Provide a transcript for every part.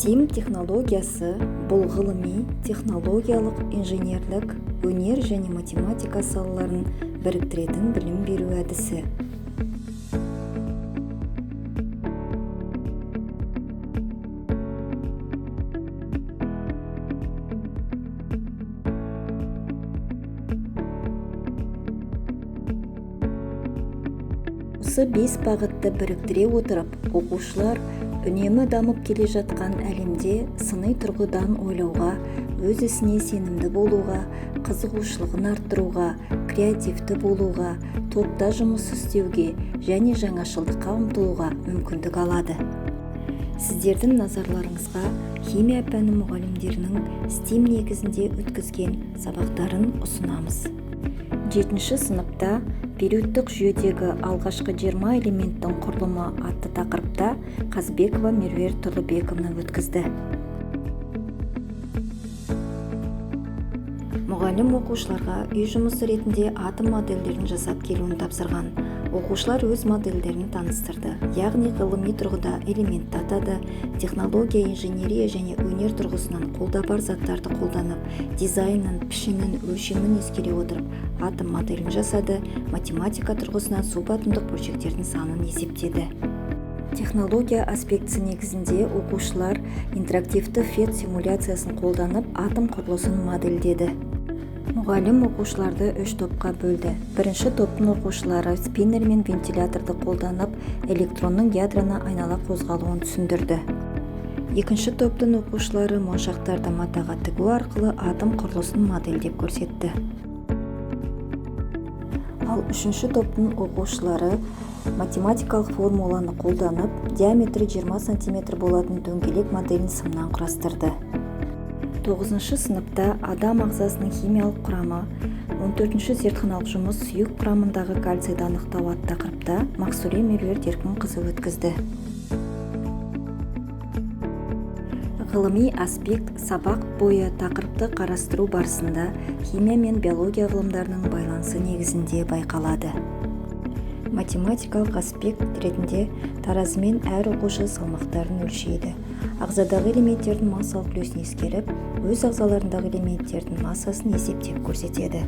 STEAM технологиясы – бұл ғылыми, технологиялық, инженерлік, өнер және математика салаларын біріктіретін білім беру әдісі. Осы бес бағытты біріктіре отырып, оқушылар үнемі дамып келе жатқан әлемде сыни тұрғыдан ойлауға, өз ісіне сенімді болуға, қызығушылығын арттыруға, креативті болуға, топта жұмыс істеуге және жаңашылдыққа ұмтылуға мүмкіндік алады. Сіздердің назарларыңызға химия пәні мұғалімдерінің STEAM негізінде өткізген сабақтарын ұсынамыз. Жетінші сыныпта периодтық жүйедегі алғашқы 20 элементтің құрылымы атты тақырыпта Қазбекова Меруерт Тұрлыбековна өткізді. Мұғалім оқушыларға үй жұмысы ретінде атом модельдерін жасап келуін тапсырған. Оқушылар өз модельдерін таныстырды, яғни ғылыми тұрғыда элементті атады, технология, инженерия және өнер тұрғысынан қолда бар заттарды қолданып, дизайнын, пішінін, өлшемін ескере отырып, атом моделін жасады, математика тұрғысынан субатомдық бөлшектердің санын есептеді. Технология аспектісі негізінде оқушылар интерактивті ФЕТ симуляциясын қолданып, атом құрылысын модельдеді. Мұғалім оқушыларды үш топқа бөлді. Бірінші топтың оқушылары спиннер мен вентиляторды қолданып, электронның ядроны айнала қозғалуын түсіндірді. Екінші топтың оқушылары моншақтарды матаға тігу арқылы атом құрылысын модельдеп көрсетті. Ал үшінші топтың оқушылары математикалық формуланы қолданып, диаметрі 20 сантиметр болатын дөңгелек моделін сымнан құрастырды. Тоғызыншы сыныпта адам ағзасының химиялық құрамы 14-ші зертханалық жұмыс сүйек құрамындағы кальцийді анықтау атты тақырыпта Мақсұре Меруерт Еркінқызы өткізді. Ғылыми аспект сабақ бойы тақырыпты қарастыру барысында химия мен биология ғылымдарының байланысы негізінде байқалады. Математикалық аспект ретінде таразымен әр оқушы салмақтарын өлшейді. Ағзадағы элементтердің массалық үлесін ескеріп, өз ағзаларындағы элементтердің массасын есептеп көрсетеді.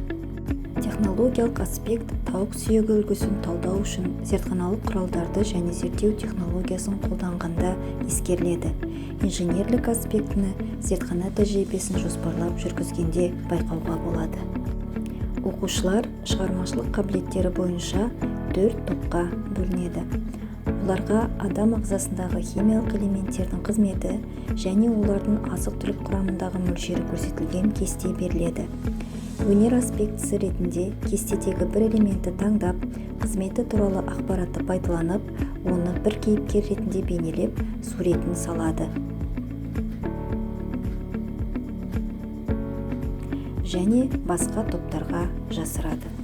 Технологиялық аспект тауық сүйегі үлгісін талдау үшін зертханалық құралдарды және зерттеу технологиясын қолданғанда ескеріледі. Инженерлік аспектіні зертхана тәжірибесін жоспарлап жүргізгенде байқауға болады. Оқушылар шығармашылық қабілеттері бойынша төрт топқа бөлінеді. Оларға адам ағзасындағы химиялық элементтердің қызметі және олардың азық-түлік құрамындағы мөлшері көрсетілген кесте беріледі. Өнер аспектісі ретінде кестедегі бір элементті таңдап, қызметі туралы ақпаратты пайдаланып, оны бір кейіпкер ретінде бейнелеп, суретін салады. Және басқа топтарға жасырады.